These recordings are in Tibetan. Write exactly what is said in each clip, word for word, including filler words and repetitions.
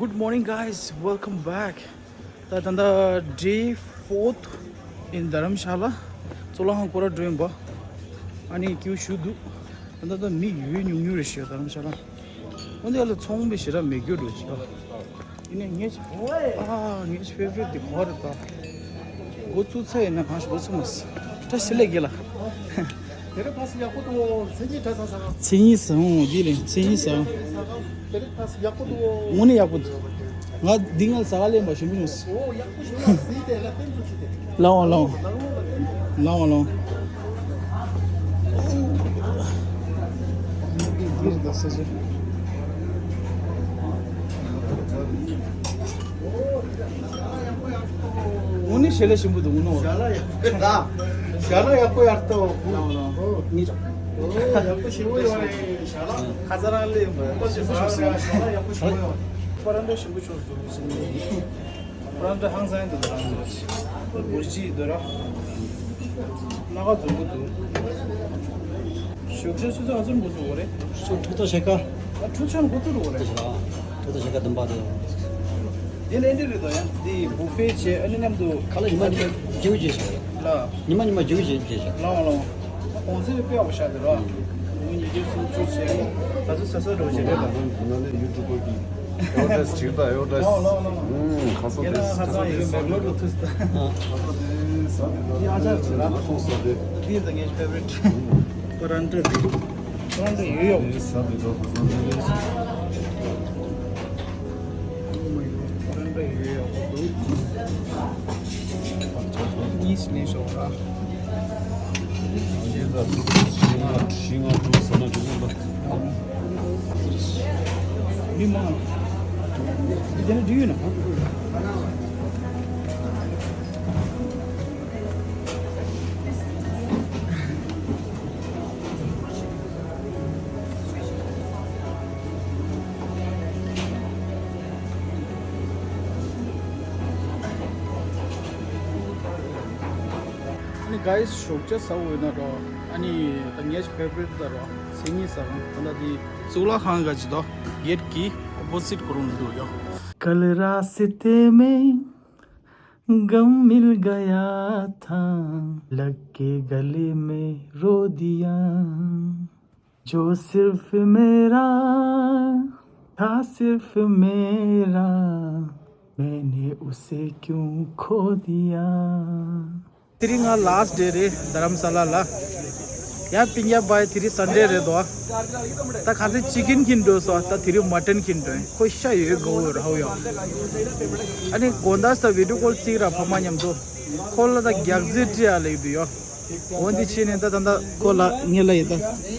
Good morning, guys. Welcome back. ད་ད་ལྟ་day fourth in Dharamshala. གཙུག་ལག་ཁང་སྐོར་ར་འགྲོ་ཡིན་པ། ཨ་ནི་ཀིའུ་ཞུ་འདུག་ད་ལྟ་ད་མི་ཡོད་ཉུང་ཉུང་རེད་ཤག་དྷ་རམ་ཤ་ལ། འོན་ཏེ་ཡ་ལ་ཚོང་པའི་ཞེ་དྲག་མེད་རྒྱུ་འགྲོ་ཅིག་ཡིན་ནའི་ངའི་ཨ་ངའི་ཕེ་ཝ་རི་ཊི་དེ་གོ་རེད་ད། འགོ་བཙུགས་ཚར་ཡིན་ན་གང་ཞིག་འགོ་ཚུགས་མ་སྲིད། བཀྲ་ཤིས་བདེ་ལེགས་རྒན་ལགས། དེ་རིང་ཕ་སི་ཡག་པོ་འདུག་མཚན་ཉིད་གྲྭ་ཚང་ས་ག་མཚན་ཉིད་ཟེར་འོང་འདི་ལས་མཚན་ཉིད་ཟེར་འོང་། དེ་རིང་ཕ་སི་ཡག་པོ་འདུག་དངོས་གནས་ཡག་པོ་འདུག་ང་འདི་ང་ཟ་ག་ལེན་པ་ཞིམ་པོ་བྱུང་སོང་། ལའོ་ལའོ། ལའོ་ལའོ། འདིར་ད་ས་ཆ། དངོས་གནས་ཞལ་ལག་ཞིམ་པོ་འདུག་དངོས་གནས། ཞལ་ལག་ཡག་པོ་ཡར་ལྟ། ཞལ་ལག་ཡག་པོ་ཡར་ལྟ། ཨོ། ཨོ། ཡག་པོ་ཞིམ་པོ་ཡོད་རེད། ཞལ་ལག་ཁ་ཚ་རང་ལས་ཡིན་པ། ཞལ་ལག་ཡག་པོ་ཞིམ་པོ་ཡོད་རེད། པ་ར་ཊ་ཞིམ་པོ་བྱུང་སོང་ཞིམ་པོ། པ་ར་ཊ་ཧང་སང་འདུག་རང་ཚོ་ཅི། འོ་ཅི་འདུག་ར། སྣ་ཁ་འཛོམས་པོ་འདུག་ཞོགས་ཇ་སུ་ཚོད་ག་ཚོད་འགོ་ཚུགས་འོ་རེད། ཕྲུ་གུ་ཐོག་ཆེ་ཀ་ཨ་ཕྲུ་གུ་ཆང་འགོ་ཚུགས་འོ་རེད། ཕྲུ་གུ་ཆང་ཀ་དུམ་པ་དེ། དེ་ལས་འདི་རེད་དོ་ཡང་དེ་བུ་ཕེ་བྱས་ཨ་ནི་མཉམ་དུ་ཁ་ལག་ཉི་མ་ཉི་མ་རྒྱུན་རྒྱས་བྱས། ལ། ཉི་མ་ཉི་མ་རྒྱུན་རྒྱས་བྱས། ལ་བ་ལ་བ། གོང་ཚད་དཔེ་ཡག་པོ་ཤར་དེ་ར། ང་ཉིས་བརྒྱ་སུམ་ཅུ་བྱས། ད་ཚོད་ས་ས་འགྲོ་བྱས་རེད་ད། ང་ལས་ཡུ་ཊུབ་པར་གྱི་ཨེ་ཝར་ཊའི་ཛི་བྱེད་ད་ཨེ་ཝར་ཊའི་ཛི། ལ་བ་ལ་བ། ཁ་སང་དེ་ཁ་སང་ཡོད་མེག་ལོར་ལ་ཐུག་སྟེ། ཁ་སང་དེ་ས་དེ་ད་ཡ་ཆ་ཆ་ང་ཐུག་ས་དེ། དེ་ད་ངའི་ཕེ་ཝ་རི་ཊི། པ་ར་ཊ་དེ། པ་ར་ཊ་ཡོད་ཡོད། དེ་ས་དེ་ད་ཁ་སང་དེ་རེད། པ་ར་ཊ་ཡོད་ཡོད་འདུག་གཉིས་ལེན་ཤོག་ཨ། མི་མང་། དེ་ནི་འདི་ཡོད་ན། ཨ་ནི་གཱའིས་ཞོགས་ཇ་ཟ་འོས་ན་རོ། ཨ་ནི་ད་ངའི་ཕེ་ཝ་རི་ཊི་ད་རོ། མཚན་ཉིད་ཟ་གང་ད་ལྟ་དེ་གཙུག་ལག་ཁང་ག་ཅི་དོ་གེ་ཊི་གི་ཨོ་པོ་ཟིཊ་ཁོ་རང་འདུག་ཡ། कल रास्ते में गम मिल गया था, लग के गले में रो दिया। जो सिर्फ मेरा था, सिर्फ मेरा, मैंने उसे क्यों खो दिया। དེ་རིང་ང་ལཱ་སི་ཊི་ཌེ་རེད་དྷ་རམ་ས་ལ་ལ། ཡང་སྤུན་ཀྱག་པ་དེ་རིང་སན་ཌེ་རེད་དོ། ད་གང་ཚེ་ཅི་ཀིན་ཁྱེར་འགྲོ་སོང་། ད་དེ་རིང་མ་ཊན་ཁྱེར་འགྲོ་ཡིན། ཁོ་ཤ་ཡོད་དགའ་བོ་ར་ཧོ་ཡོ། ཨ་ནི་དགོང་དག་ས་བི་ཌི་ཡོ་ཀོལ་བརྩིགས་ར་ཕ་མ་མཉམ་དུ། ཁོ་ལ་ད་རྒྱག་རྩིས་བྲིས་ཡ་ལེགས་འདུག་ཡོ། འོ་འདི་ཕྱིན་ནས་ད་ད་ད་ཁོ་ལ་ངེད་ལ་ཡིན་ད།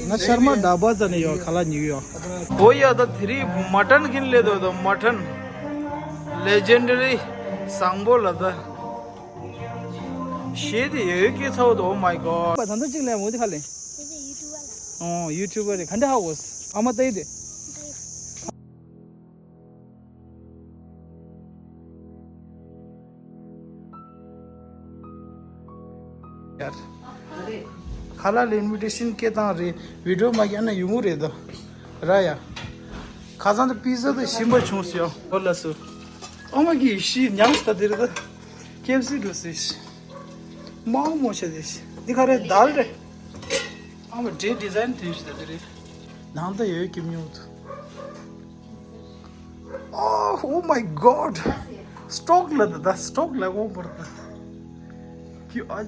ང་ཤར་མ་ཌ་བ་ཙ་ནས་ཡོ་ཁ་ལག་ཉོས་ཡོ། འོ་ཡ་ད་དེ་རིང་མ་ཊན་ཁྱེར་སླེབས་འདུག་ད་མ་ཊན། ལེ་ཇེན་ཌ་རི་བཟང་པོ་ལ་ད། ཞེས་དེ་ཡོད་ཀྱི་ཚ་བོ་དོ། Oh my god. ད་ད་ཅིག་ལས་མོ་དེ་ཁ་ལེ། ཨོ་ཡུ་ཊུབ་པ་རེད། ག་འདྲ་ཧ་གོ། ཨ་མ་ཏའི་དེ། ཡར། ཁ་ལག་ལ་ཨིན་བི་ཊེ་ཤན་སྐད་བཏང་རེད། བི་ཌི་ཡོ་མ་རྒྱག་ན་ཡོང་གི་རེད་དོ། ར་ཡ། ཁ་སང་དུ་པི་ཛ་དང་ཞིམ་པ་བྱུང་སོང་ཡ། ཨོ་ལ་སུ། ཨོ་མ་གི་ཤི་ཉམས་སུ་ད་དེ་རེད་ད། ཀེ་ཨེཕ་སི་འགྲོ་སྲིད། མའོ་མོ་ཆ་དེ་ཤི། འདི་ག་རེད་དཱལ་རེད། ཨ་མ་འདྲེ་ཌི་ཛའིན་དེ་ཤི་ད་དེ་རེད། ནང་ད་ཡོད་ཀྱི་མྱོང་དུ། Oh, oh my god. སི་ཊོག་ལ་ད་ད་སི་ཊོག་ལ་འོ་བར་ད། ཀྱི་ཨ།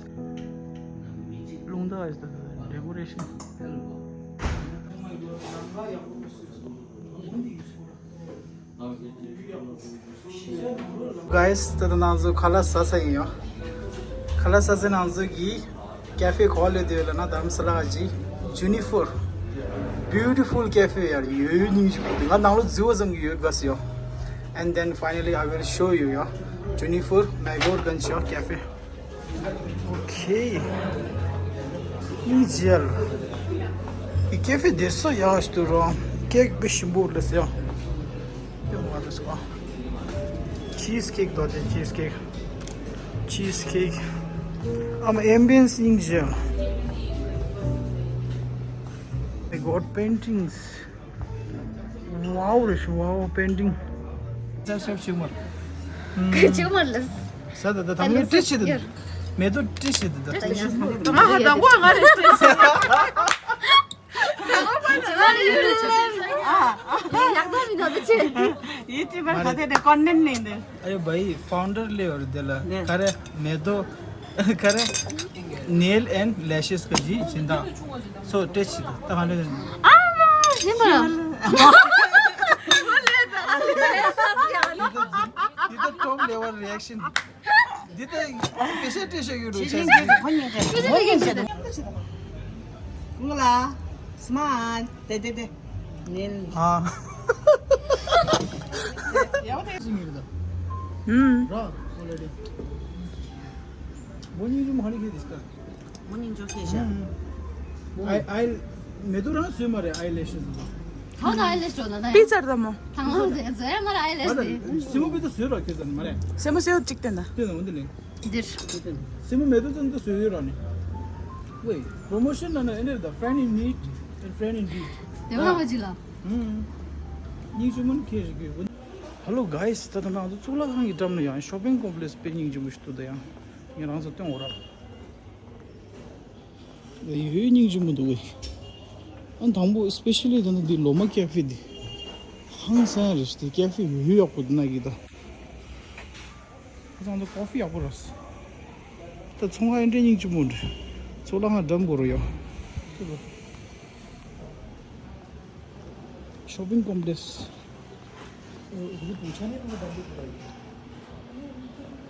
རླུང་ད་ཨ་ད་ཌེ་ཀོ་རེ་ཤན། གཱའིས་ད་ད་ང་ཚོ་ཁ་ལག་ཟ་ས་ཡིན་ཡོ། ཁ་ལག་ཟ་ས་ནང་ཚོ་གི་ཀེ་ཕེ་ག་པར་སླེབས་བསྡད་ཡོད་ལབ་ན་དྷ་རམ་ས་ལ་ག་ཅི་ཇུ་ནི་ཕར། Beautiful cafe ཡར་ཡོད་ནི་ཞིག་ང་ནང་ལོགས་འཛུལ་བ་ཙམ་གྱི་ཡོད་དགའ་སི་ཡོ། And then finally I will show you ཡོ། ཇུ་ནི་ཕར་མེག་ལོར་གན་ཅི་ཡོ་ཀེ་ཕེ། ཨོ་ཁེ། ཨིན་ཇེལ། ཨི་ཀེ་ཕེ་དེ་སོ་ཡག་ཞིག་འདུག་རོ། ཀེག་དཔེ་ཞིམ་པོ་རེད་ཟེར། དེ་མ་རེད་ཟེར། ཆིས་ཀེག་དོ་དེ་ཆིས་ཀེག་ཆིས་ཀེག་ཨམ་ཨེམ་བི་ཡན་སི་ཨིན་ཇེལ། They got paintings. Wow རེད་ཤི། Wow painting. ཤབ་ཤབ་ཤིག་མར། ཤིག་མར་ལ། ས་ད་ད་དང་པོ་ཏྲི་ཤི་ད། མེ་ཏོ་ཏྲི་ཤི་ད་ད། ང་ཧ་དང་པོ་ང་རེད་ཏྲི་ཤི། ཡག་པོ་མི་འདུག་ཅི། ཡི་ཏི་བར་ག་དེ་དེ་ཀོན་ནན་ནི་འདི། ཨ་རེ་བའི་ཕའུན་ཌར་ལེ་བར་དེ་ལ་ག་རེ་མེ་ཏོ། ག་རེ། Nail and lashes ག་ཇི་ཅིན་ད། སོ་ཏྲེ་ཆི་ད་ད་ག་ནས། ཨ་མ་ཞིམ་པ། འདི་ད་top level reaction། འདི་ད་པེ་ཤ་ཏྲེ་ཤ་ཡོད་རུ་ཆ། ཁོ་ཉིན་ཅན་ཁོ་ཉིན་ཅན། ཀུང་ལ་སྨན་དེ་དེ་དེ། ནིལ། ཨ། ཡང་དེ་སུ་ཉིད་ད། ཧུམ། ར་already། མོ་ཉིད་ཀྱི་མ་ཧ་ནི་ཁེ་དིས་ཀ། མོ་ཉིད་ཇོ་ཁེ་ཤ། ཨའི་ཨའི་མེ་ཏོ་རང་སུས་མ་རེད་ཨའི་ལེ་ཤི་ཟེར། ཐང་ན་ཨའི་ལེ་ཤི་ཇོ་ན་ད། པི་ཙར་ད་མོ། ཐང་ན་ཟེ་ཟེ་མ་རེད་ཨའི་ལེ་ཤི་ཟེ། སེ་མོ་པི་ཏོ་སུས་ར་ཁེ་ཟེར་མ་རེད། སེ་མོ་སེ་ཡོ་ཅིག་ཏེ་ན། ཏེ་ན་འོན་ཏེ་ལེ། འདིར། སེ་མོ་མེ་ཏོ་ཙམ་དུ་སུས་ཡོད་ར་ནི། ཝེ། པྲོ་མོ་ཤན་ན་ན་ཨེ་ནེ་ད། Friend in need and friend indeed། དེ་བ་བ་ཅི་ལ། ཧུམ། སྙིང་རྗེ་མོ་ཁེ་ཞིག་གི། Hello guys། ད་ད་ང་ཚོ་གཙུག་ལག་ཁང་གི་འགྲམ་ལ་ཡང་ཤོ་པིང་ཀོམ་པི་ལེགས་དཔེ་སྙིང་རྗེ་མོ་ཞིག་འདུག་ད་ཡང་ངས་རང་ཚོ་སྟོན་འོ་ར། ཡོད་སྙིང་རྗེ་མོ་འདུག་གས། ཨ་དང་པོ་especially ད་ནི་འདི་ལོ་མ་ཀེ་ཧྥེ་འདི་ཧང་སང་རེད་ཤག་འདི་ཀེ་ཧྥེ་ཡོད་ཡག་པོ་འདི་ན་གི་ད། ཁ་སང་ད་ཀོ་ཧྥི་ཡག་པོ་རེད། ད་ཚོང་ཁང་ཨེ་འདྲའི་སྙིང་རྗེ་མོ་འདྲ། ཚོང་ལ་ང་འགྲམ་དགོས་རོ་ཡོ། ཤོ་པིང་ཀོམ་པི་ལེགས།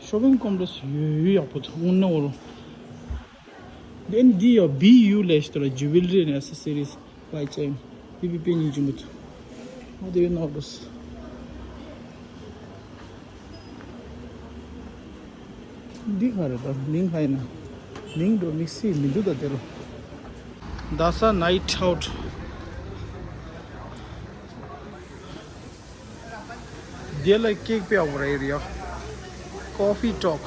ཤོ་པིང་ཀོམ་པི་ལེགས་ཡོད་ཡོད་ཡག་པོ་འདུག་དངོས་གནས་འོ་རུ། Then འདི་ཡོད་བི་ཡུ་ལེགས་ཞིག་ལ་ཇུ་ཝེ་ལ་རི་ནས་ཨེ་སེ་སི་རིས་ཝའི་ཅན། བི་བི་པེ་ཉིན་ཅིག་མུ་ཐུ། ང་དེ་ཡོད་ནོག་རུས། འདི་ག་རེད་ད། མིང་ཧ་ཡིན་ན། མིང་འགྲོ་མིག་སི་མི་འདུག་ད་དེ་རུ། རྡ་ས་ནའིཊ་ཨའུཊ། དེ་ལ་ཀེག་པེ་ཨོ་རེ་རེ་ཡ། Coffee Talk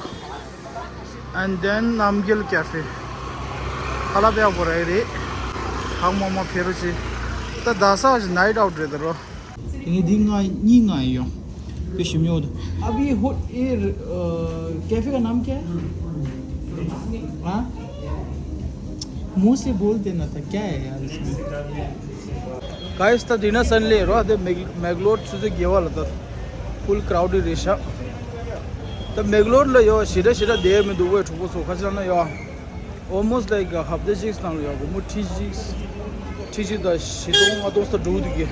and then Namgyal Cafe. ཁ་ལ་པེ་ཨོ་རེ་རེ། ཧང་མོ་མོ་ཕེ་རུ་ཆི། ད་རྡ་ས་ཞི་ནའིཊ་ཨའུཊ་རེད་ད་རོ། ངས་འདི་ང་གཉིས་ང་ཡོང་། དཔེ་ཞིམ་ཡོད། अभी होट ए कैफे का नाम क्या है? हाँ? मुंह से बोल देना था, क्या है यार इसमें? Guys, ད་འདི་ན་སན་ལེ་རོ། ད་མེག་མེག་ལོར་ཆུ་ཚོད་བརྒྱད་པ་ལ་ད་ཕུལ་ཀྲའུ་ཌི་རེད་ཤག་ད་མེག་ལོར་ལ་ཡོ་ཞེ་དྲག་ཞེ་དྲག་བསྡད་མི་འདུག་ཝེ། གྲོགས་པོ་ཚོ་ཁ་ཆེ་ན་ཡོ། Almost like ཧབ་ཏ་གཅིག་ནང་ལ་ཡོད་སྒོར་མོ་ཁྲི་གཅིག་ཁྲི་གཅིག་དང་བཞི་སྟོང་ལྔ་སྟོང་ས་འགྲོ་འདུག་གི།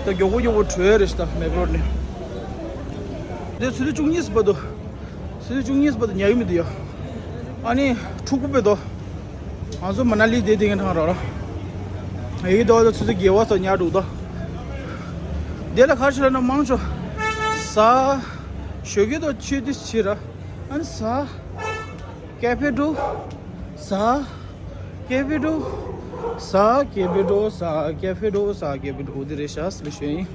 ད་མགྱོགས་པོ་མགྱོགས་པོ་བྲོས་རེད་ཤག་ད་མེག་ལོར་ནས། དེ་ཆུ་ཚོད་བཅུ་གཉིས་བར་དུ། ཆུ་ཚོད་བཅུ་གཉིས་བར་དུ་ཉལ་གི་མི་འདུག་ཡ། ཨ་ནི་ཕྲུ་གུ་བེ་དོ། ང་ཚོ་མ་ན་ལི་དེ་དེ་ངན་ཐང་ར་ར། ཡི་དོ་ད་ཆུ་ཚོད་བརྒྱད་པ་ས་ཉལ་འདུག་ད། དེ་ལ་ཁར་ཆུ་ལ་ན་མང་ཆོ། ས། ཞོགས་ཀས་དོ་ཆུ་དུས་ཆི་ར། ཨ་ནི་ས། ཀེ་ཕེ་འགྲོ། ས། ཀེ་ཕེ་འགྲོ། ས། ཀེ་ཕེ་འགྲོ། ས། ཀེ་ཕེ་འགྲོ། ས། ཀེ་ཕེ་འགྲོ། འོ་དེ་རེད་ཤག་ལེ་ཤོད་ཡིན།